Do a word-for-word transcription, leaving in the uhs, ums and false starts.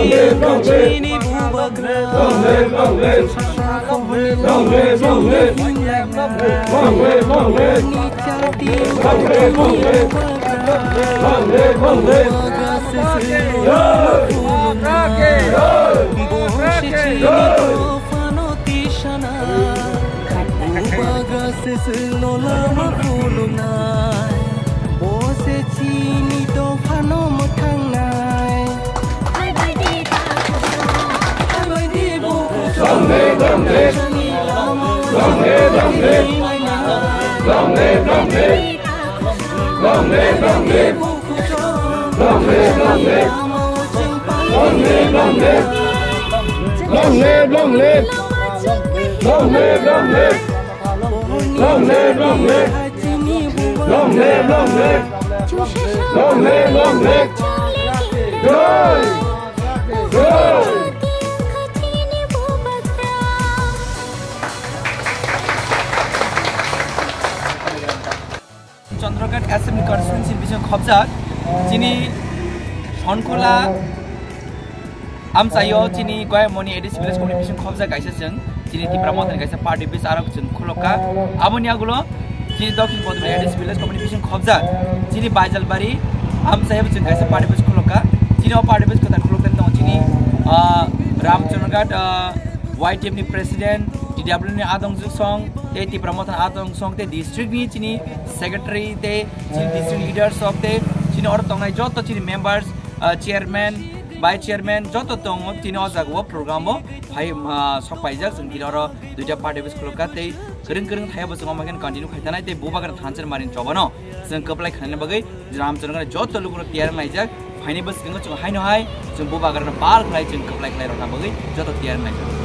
Long live, long live. Chini bubagra. Long live, long live. Long live, long live. Long live, long live. Long live, long live. Long live, long live. Long live, long live. Jai! Jai! Jai! Bubagra seswngno lama phunuknai, bo se chini dophano mwthangnai. Hai bai di bukuchwng. Long live, long live. Long live, long live. Long live, long live. Long live, long live. Long live, long live. Long live, long live. Long live, long live. Long live, long live. Long live, long live. Long live, long live. Long live, long live. Jai! Jai! Chandrakhat Assembly Constituency bising khobjak chini Sonkhola amchaio chini Goyamoni A D C Village Committee bising khobjak kaisa chwng chini Tipra Mothani kaisa party office aro chwng khulokha. Aboni agulo chini Dokhin Bodolni A D C Village Committee bising khobjak chini Baijalbari amchaio chwng kaisa party office khulokha. Chini o party office kwtal khulokjak tongo chini, ah, Ramchandrakhat, ah, Y T F ni president, T W ni adong juksong, tei Tipra Mothani adong song, tei district ni chini secretary, tei chini district leaders of, tei chini oro tongnai joto chini members, ah, chairman, vice chairman, joto tongo chini o jaga o program o phai, ah, sok paijak. Chwng chini oro duita party office khulokha, tei kwrwng kwrwng thaya bo chwng omo khe continue khai tanai, tei bubagra thansa mani chobano chwng kwplai khlaina bagwi Ramchandrakhat joto lukurok tiyar naijak. Phaini bwskango chwng haino hai chwng bubagrano pal khlai chwng kwplai khlai rwna bagwi joto tiyar naijak.